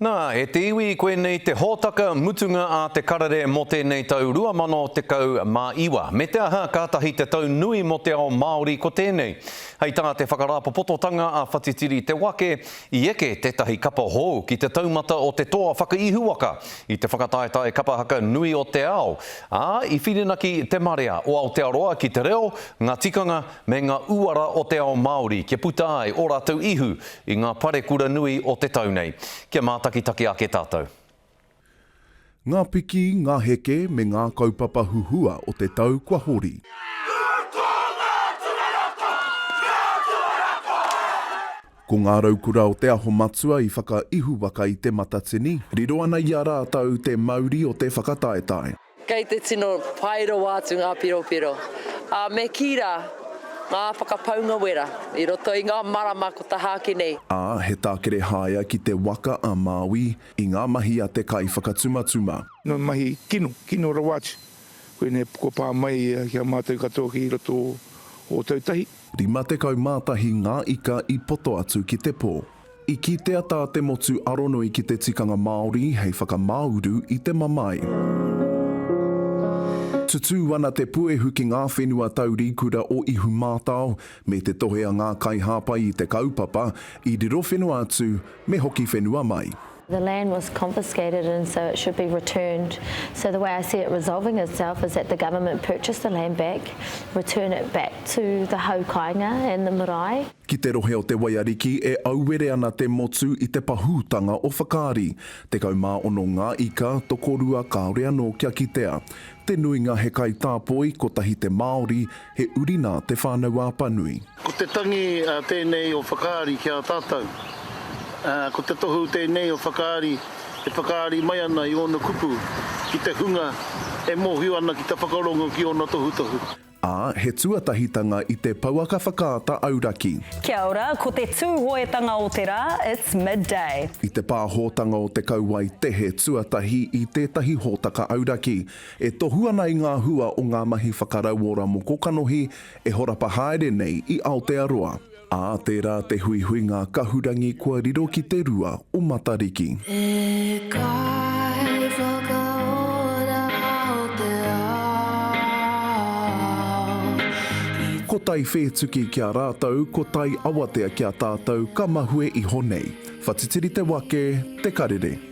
Nā, e te iwi, koinei te hōtaka mutunga a Te Karere mō tēnei tau 2019. Me te aha, kātahi te tau nui mō te ao Māori ko tēnei. Hei tā te whakarāpopototanga a Whatitiri Te Wake, i eke tētahi kapa hou ki te taumata o te toa whakaihuwaka i te whakataetae kapa haka nui o te ao, ā, i whirinaki te marea o Aotearoa ki te reo, ngā tikanga me ngā uara o te ao Māori kia puta ai ō rātou ihu i ngā parekura nui o te tau nei. Kia mātakitaki ake tātou. Ngā piki, ngā heke me ngā kaupapa huhua o te tau kua hori. Ko ngā raukura o Te Aho Matua i whakaihuwaka i Te Matatini. Riro ana i a rātou te mauri o te whakataetae. Kei te tino pai rawa atu ngā piropiro, ā, me kī rā, ngā whakapaunga wera i roto i ngā marama ko taha ake nei. Ā, he tākere haea ki te waka a Māui i ngā mahi a te kaiwhakatumatuma. No mahi kino, kino rawa atu. Koinei kua pā mai ki a mātou katoa ki roto o Ōtautahi. 51 ngā ika i poto atu ki te pō. I kitea tā te motu aronui ki te tikanga Māori hei whakamāuru i te mamae. Tutū ana te puehu ki ngā whenua taurikura o Ihumātao me te tohe a ngā kaihāpai i te kaupapa, i riro whenua atu me hoki whenua mai. The land was confiscated and so it should be returned. So the way I see it resolving itself is that the government purchase the land back, return it back to the hau kāinga and the marae. Ki te rohe o Te Waiariki e auere ana te motu i te pahūtanga o Whakaari. 16 ngā ika, tokorua kāore anō kia kitea. Te nuinga he kaitāpoi, kotahi te Māori, he uri nā Te Whānau-a-Apanui. Ko te tangi tēnei o Whakaari ki a tātou. Ko te tohu tēnei o Whakaari e whakaari mai ana i ōna kupu ki te hunga e mōhio ana ki te whakarongo ki ōna tohutohu. Ā, he tuatahitanga i te pouaka whakaata auraki. Kia ora, ko te Tūhoetanga o te rā, it's midday. I te pāhōtanga o te kauae tehe tuatahi i tētahi hōtaka auraki, e tohu ana i ngā hua o ngā mahi whakarauora moko kanohi e horapa haere nei i Aotearoa. Ā tērā te huihuinga kahurangi kua riro ki te rua o Matariki. E kai whakaora o te ao i. Ko tai whētuki ki a rātou, ko tai awatea ki a tātou ka mahue iho nei. Whatitiri te wake, te karere.